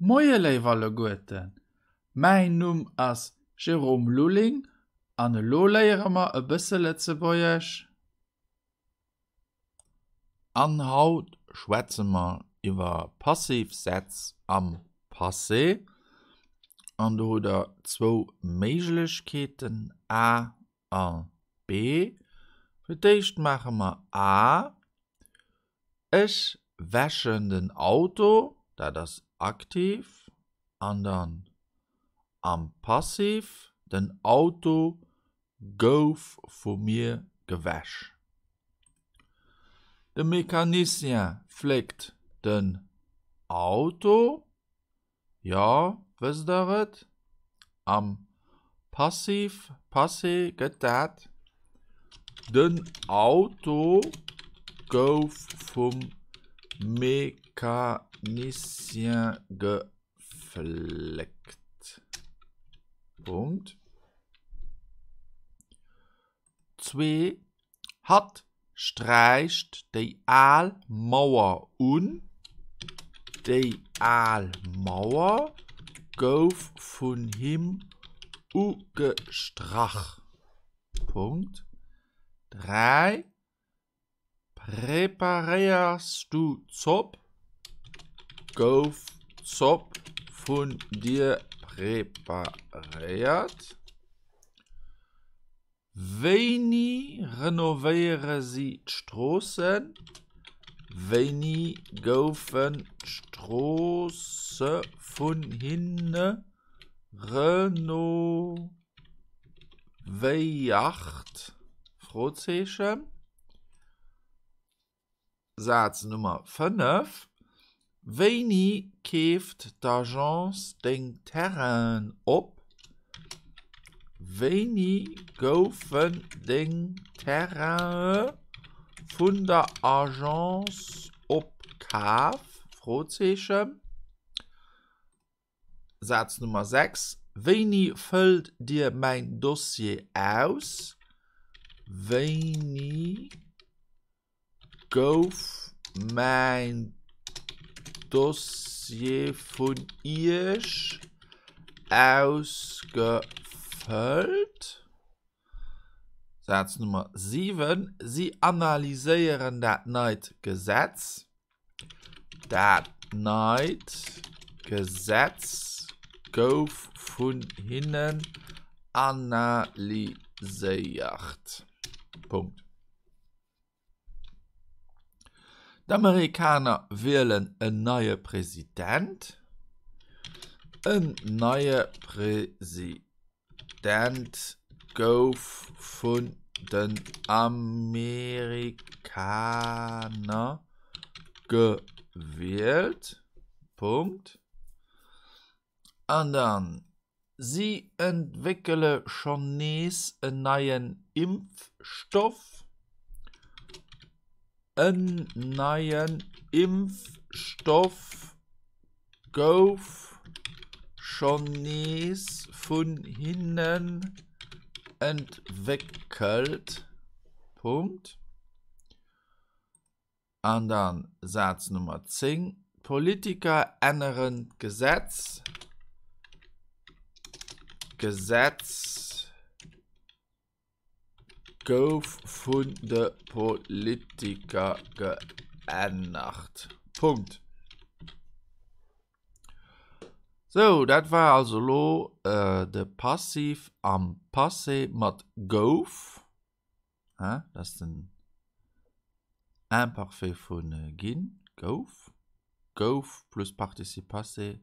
Moie léif alleguerten, mäin Numm ass Jérôme Lulling an elo léiere mer e bësse Lëtzebuergesch. An haut schwätze mer iwwer passiv Sätz am Passé. An do hutt der zwou Méiglechkeeten, A a B. Fir d'éischt maache mer A, Ech wäschen den Auto, dat ass aktiv, an dann am Passiv, Den Auto gouf vu mir gewäsch. De Mecanicien fléckt den Auto. Jo, wësst der et? Am Passiv, Passé, gëtt dat, Den Auto gouf vum Mecanicien gefléckt. Punkt. 2, Hatt sträicht déi al Mauer un. Déi al Mauer gouf vun him ugestrach. Punkt. 3, Preparéiers du d'Zopp? Gouf d'Zopp vun dir preparéiert? Wéini renovéiere si d'Stroossen? Wéini goufen d'Stroosse vun hinne renovéiert? Saz Nummer 5, Wéini keeft d'Agence deng Terrainen op? Wéini goufen deng Terraine vun der Agence opkaf? Saz Nummer 6, Wéini fëllt Dir mäin Dossier aus? Wéini gouf mäin Dossier vun Iech ausgefëllt? Saz Nummer 7, Si analyséieren dat neit Gesetz. Dat neit Gesetz gouf vun hinnen analyséiert. Punkt. D'Amerikaner wielen en neie President. En neie President gouf vun den Amerikaner gewielt. Punkt. An dann, si entwéckele schonn nees en neien Impfstoff. En neien Impfstoff gouf schonn nees vun hinnen entwéckelt. Punkt. An dann Saz Nummer 10, D'Politiker änneren d'Gesetz. D'Gesetz gouf vun de Politiker geännert. Punkt. Sou, dat war also elo de Passiv am Passé mat gouf. Dat ass den Imparfait vu ginn, gouf, gouf plus Participe passé,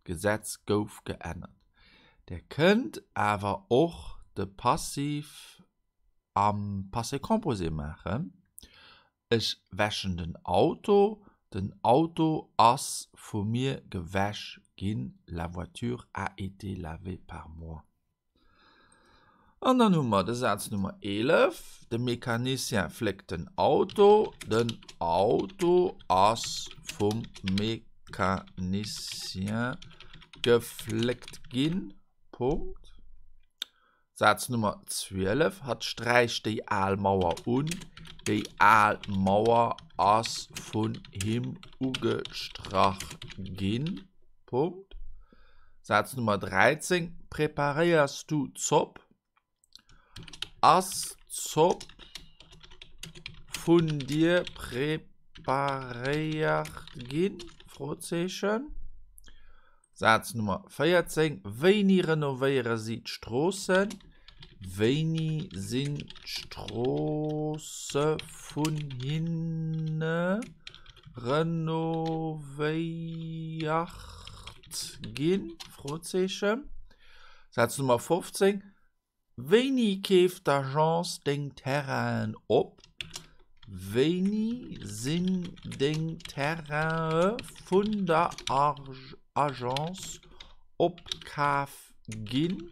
d'Gesetz gouf geännert. Der kënnt awer och de Passiv am Passé composé maachen, Ech wäschen den Auto, den Auto ass vu mir gewäsch ginn, la voiture a été lavée par moi. An dann hu mer de Saz Nummer 11, De Mecanicien fléckt den Auto. Den Auto ass vum Mecanicien gefléckt ginn. Punkt. Saz Nummer 12, Hatt sträicht déi al Mauer un. Déi al Mauer ass vun him ugestrach ginn. Punkt. Saz Nummer 13, Preparéiers du d'Zopp? Ass d'Zopp vun dir preparéiert ginn? Froezeechen. Saz Nummer 14, Wéini renovéiere si d'Stroossen? Wéini sinn d'Stroosse vun hinne renovéiert ginn? Froezeechen. Saz Nummer 15, Wéini keeft d'Agence deng Terrainen op? Wéini sinn deng Terraine vun der Agence opkaf ginn?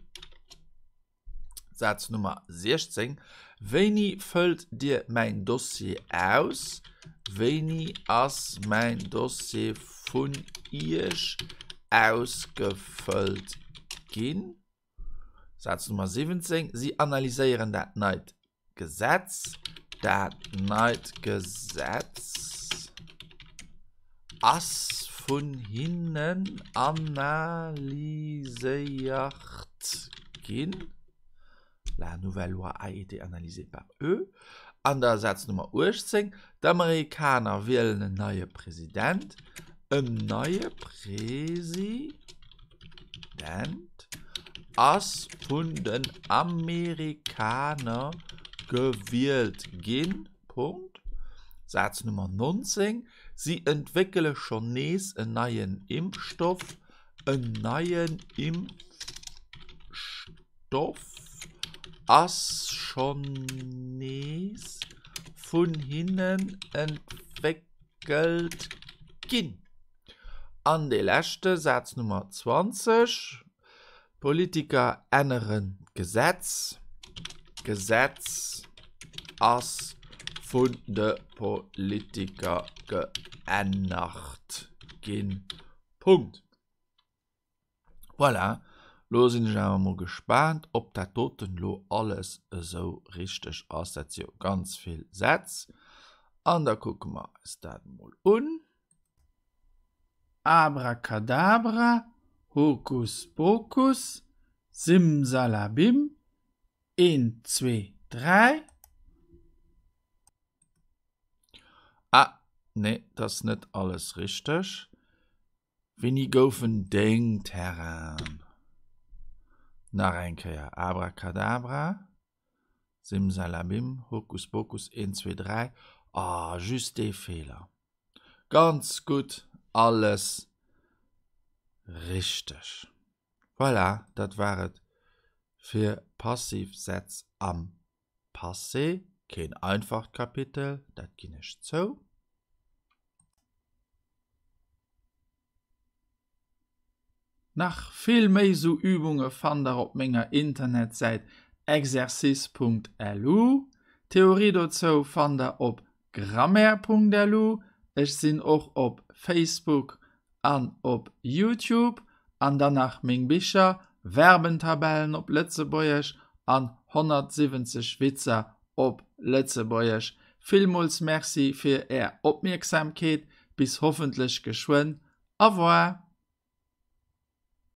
Saz Nummer 16, Wéini fëllt Dir mäin Dossier aus? Wéini ass mäin Dossier vun Iech ausgefëllt ginn? Saz Nummer 17, Si analyséieren dat neit Gesetz. Dat neit Gesetz ass vun hinnen analyséiert ginn. La nouvelle loi a été analysée par eux. An da Saz Nummer 18, D'Amerikaner wielen en neie President. En neie President ass vun den Amerikaner gewielt ginn. Punkt. Saz Nummer 19, Si entwéckele schonn nees en neien Impfstoff. En neien Impfstoff ass schonn nees vun hinnen entwéckelt ginn. An dee leschte Saz Nummer 20, D'Politiker änneren d'Gesetz. D'Gesetz ass vun de Politiker geännert ginn. Punkt. Voilà, lo sinn ech awer mol gespaant, ob dat doten lo alles esou richteg ass. Dat si jo ganz vill Sätz. An da kucke mer eis dat mol un. Abracadabra, Hokus Pokus, Simsalabim, Eent, zwee, dräi. Ah, nee, dat ass net alles richteg. Wéini goufen deng Terrainen? Nach eng Kéier, Abracadabra, Simsalabim, Hokuspokus, eent, zwee, dräi. Ah, just dee Feeler. Ganz gutt, alles richteg. Voilà, dat war et fir Passivsätz am Passé. Keen einfacht Kapitel, dat ginn ech zou. Nach vill méi sou Übunge fannt der op menger Internetsäit exercice.lu. D'Theorie dozou fannt der op grammaire.lu. Ech sinn och op Facebook an op Youtube. An dann nach meng Bicher, Verbentabellen op Lëtzebuergesch an 170 Witzer op Lëtzebuergesch. Villmools Merci fir är Opmierksamkeet. Bis hoffentlech geschwënn. Au revoir!